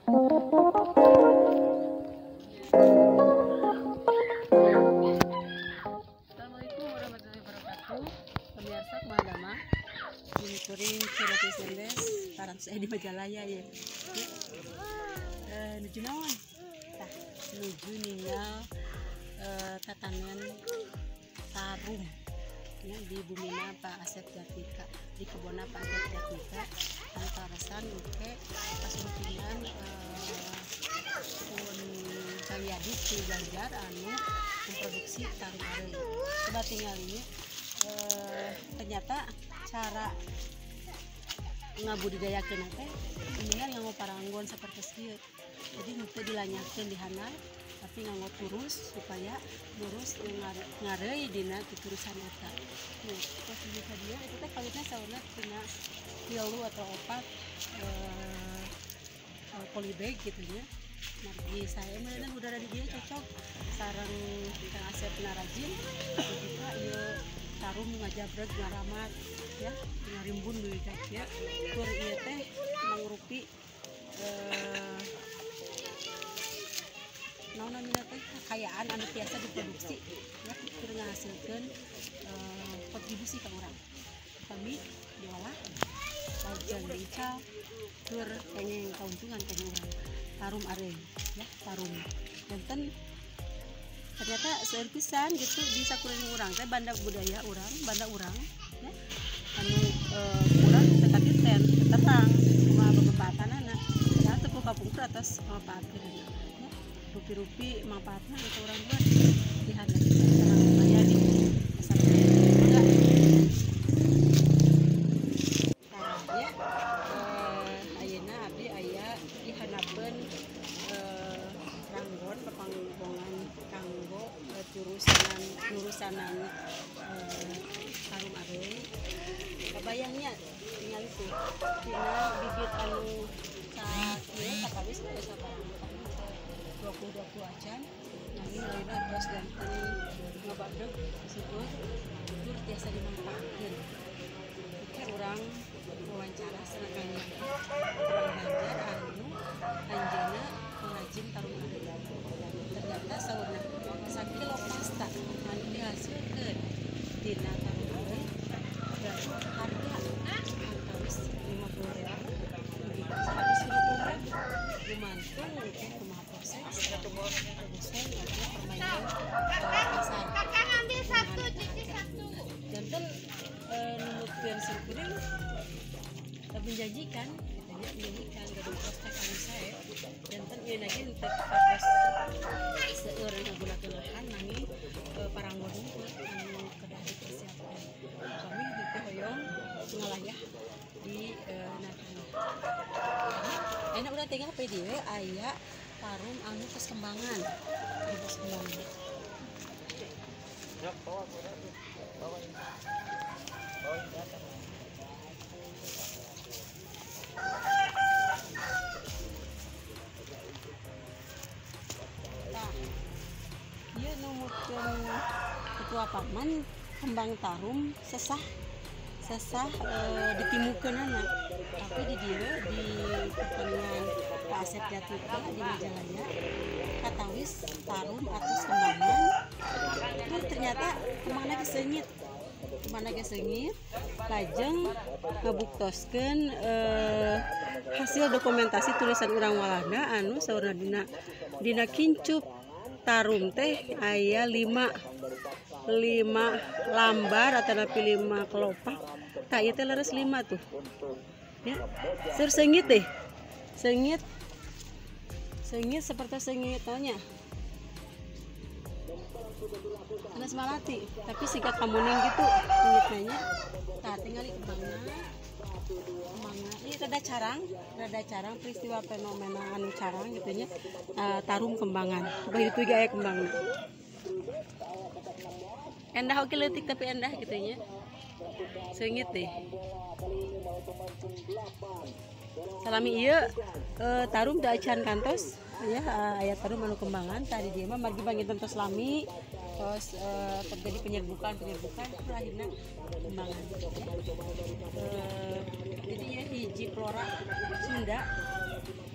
Assalamualaikum warahmatullahi wabarakatuh. Pemirsa kumaha damang? Kuring Surati Sendes, parantos di Majalaya ya. Nuju naon? Tah, nuju ningal tatanan tarum ya, di bumina Pak Asep Jatmika, di kebunna Pak Asep Jatmika, antarasan oke pasurutingan pun Cahyadi di Banjar anu memproduksi tarum areuy. Coba tinggal ini ternyata cara ngabudidayakeun teh mendingan nganggo paranggon seperti ieu. Jadi henteu dilanyakeun di handap tapi nganggo turus supaya lurus ngareuy dina tuturusan eta. Tuh, pas di ka dieu eta teh kawitna saurna tina 3 atau 4 polybag gitu nya. Margi saya meureun udara di dieu cocok sareng Kang Asep rajin juga ieu tarum ngajabreg ngaramat ya ngarimbun deui ka kieu tur ieu teh mangrupi naon namina teh kekayaan anu biasa diproduksi ya keur ngahasilkeun kontribusi ka urang kami diolah lajeng diical tur kenging kauntungan ka urang tarum areuy ya tarum janten ternyata seueur pisan gitu di sakuliling urang teh banda budaya urang banda urang ya anu kurang tetapi ten terang kumaha bebebatanana padahal teu kapungkur atas manfaatkeun ya rupi-rupi manfaatna ka urang buat di handap sareng aya di mangga tah ya ayeuna abdi aya di handapeun ranggon pepanggongan kanggo turusanan nurusanan tarum areuy. Kabayangnya tinggal itu dina bibit anu sakieu sakawis aya sabarang 20-20 acan nanging ayeuna tos janten ngabadeg seueur tur tiasa dimanfaatkeun. Oke urang wawancara sareng Kang urang Banjar anu anjeunna pengrajin tarum areuy. Ternyata saurna sakilo pasta anu dihasilkeun dina tarum areuy gaduh harga antawis 50.000 dugi ka 150.000 gumantung teh kumaha proses produsen atau permainan pasar. Kakak ngambil satu, cici satu. Janten numutkeun simkuring menjanjikan katanya menjanjikan gaduh prospek anu sae janten ieu lagi henteu kapatos seueur ngagunakeun lahan nanging paranggon hungkul anu kedah dipersiapkan. Kami henteu hoyong ngalayah di tanah. Enak urang tinggal pe dieu aya tarum anu tos kembangan. Tos kembangan. Tah, ieu numutkeun ketua paman kembang tarum sesah ditimukeunana. Tapi di dieu di pertanian Pak Asep Jatmika di Majalaya katawis tarum atus kembangan tur ternyata kemana ge seungit lajeng ngabuktoskeun hasil dokumentasi tulisan urang Walanda anu saurna dina kincup tarum teh aya 5 lambar atanapi 5 kelopak. Tah ieu teh leres 5 tuh. Ya. Seur seungit deh. Seungit. Seungit seperti seungit tanya. Sanes malati, tapi siga kamuning gitu seungitna nya. Tah tingali kembangna. Kembangna ieu rada carang peristiwa fenomena anu carang gitu nya. Tarum kembangan. Coba itu ge aya kembangna. Endah oke leutik tapi endah gitu nya. Seungit deh. Salami ieu tarum da acan kantos ya aya tarum anu kembangan tadi dieu mah margi panginten tos lami tos terjadi penyerbukan akhirna kembangan. Jadi ya hiji flora Sunda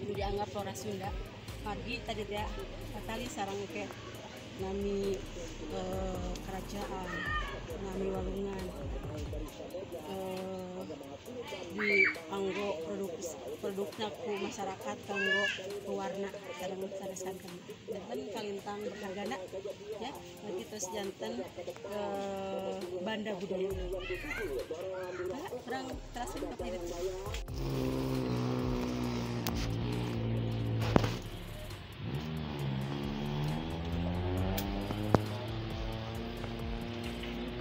nu dianggap Dianggap Flora Sunda. Margi tadi teh patali sareng ke nami kerajaan, nami walungan, di anggo produkna ku masyarakat kanggo pewarna sareng sanes-santen. Janten kalintang berhargana ya, margi terus janten banda budaya. Pak, kurang terasa ka ditu.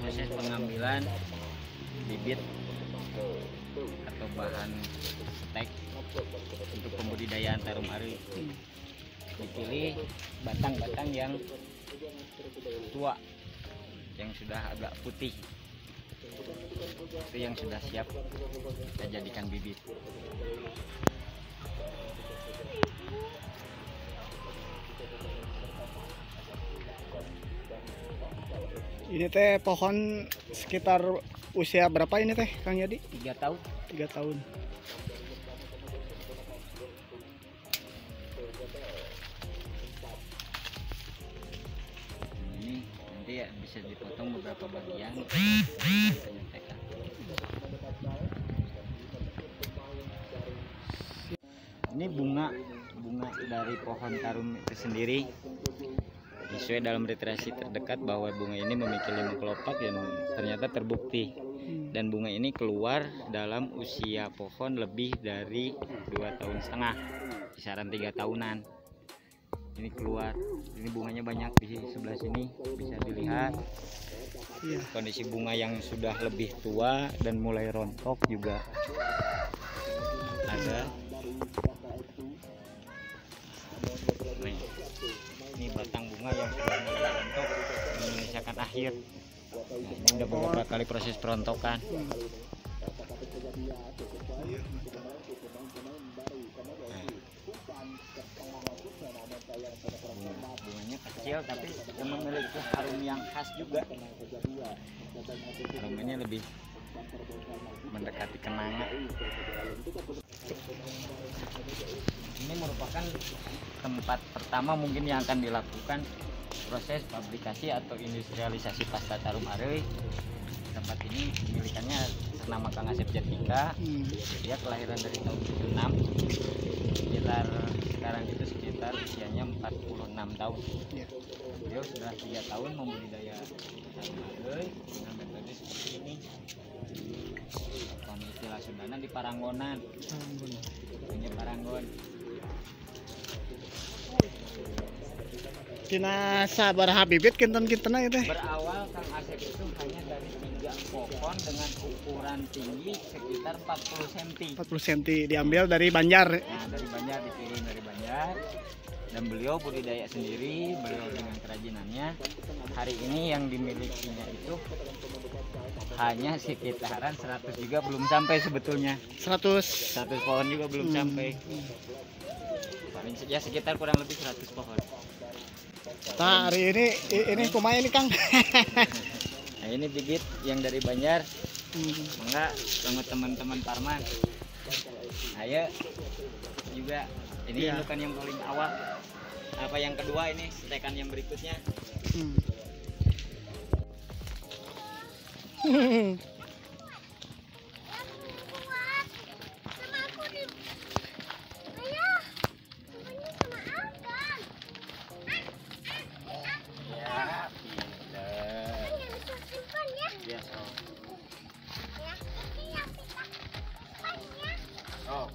Proses pengambilan bibit atau bahan stek untuk pembudidayaan tarum areuy. Dipilih batang-batang yang tua, yang sudah agak putih, itu yang sudah siap kita jadikan bibit. Ini teh pohon sekitar usia berapa ini teh, Kang Yadi? 3 tahun. 3 tahun. Ini nanti ya bisa dipotong beberapa bagian. Ini bunga dari pohon tarum itu sendiri. Sesuai dalam literasi terdekat bahwa bunga ini memiliki 5 kelopak yang ternyata terbukti. Dan bunga ini keluar dalam usia pohon lebih dari 2,5 tahun, kisaran 3 tahunan. Ini keluar, ini bunganya banyak di sebelah sini bisa dilihat. Kondisi bunga yang sudah lebih tua dan mulai rontok juga ada. Nih, ini batang bunga yang sudah mulai rontok menyisakan akhir. Nah, ini udah beberapa kali proses perontokan. Nah, bunganya kecil tapi memiliki harum yang khas juga. Aromanya lebih mendekati kenanga. Ini merupakan tempat pertama mungkin yang akan dilakukan proses publikasi atau industrialisasi pasta tarum areuy. Tempat ini pemilikannya bernama Kang Asep Jatnika. Dia kelahiran dari tahun 76, sekitar sekarang itu sekitar usianya 46 tahun. Beliau sudah 3 tahun membudidaya tarum areuy dengan metode seperti ini. Kami istilah Sundana di Paranggonan. Punya Paranggon. Tina sabaraha bibit kinten-kintena itu? Berawal Kang Asep itu hanya dari 3 pohon dengan ukuran tinggi sekitar 40 cm. 40 cm diambil dari Banjar. Nah, dari Banjar, dikirim dari Banjar. Dan beliau budidaya sendiri, beliau dengan kerajinannya. Hari ini yang dimilikinya itu hanya sekitaran 100 juga belum sampai sebetulnya. 100 pohon juga belum sampai. Paling ya sekitar kurang lebih 100 pohon. Nah, hari ini kumaha ini, Kang? Nah, ini bibit yang dari Banjar. Mangga sama teman-teman Parman. Ayo juga ini ya. Bukan yang paling awal. Apa yang kedua ini stekan yang berikutnya. Ya, pinter. Ya, so. Oh.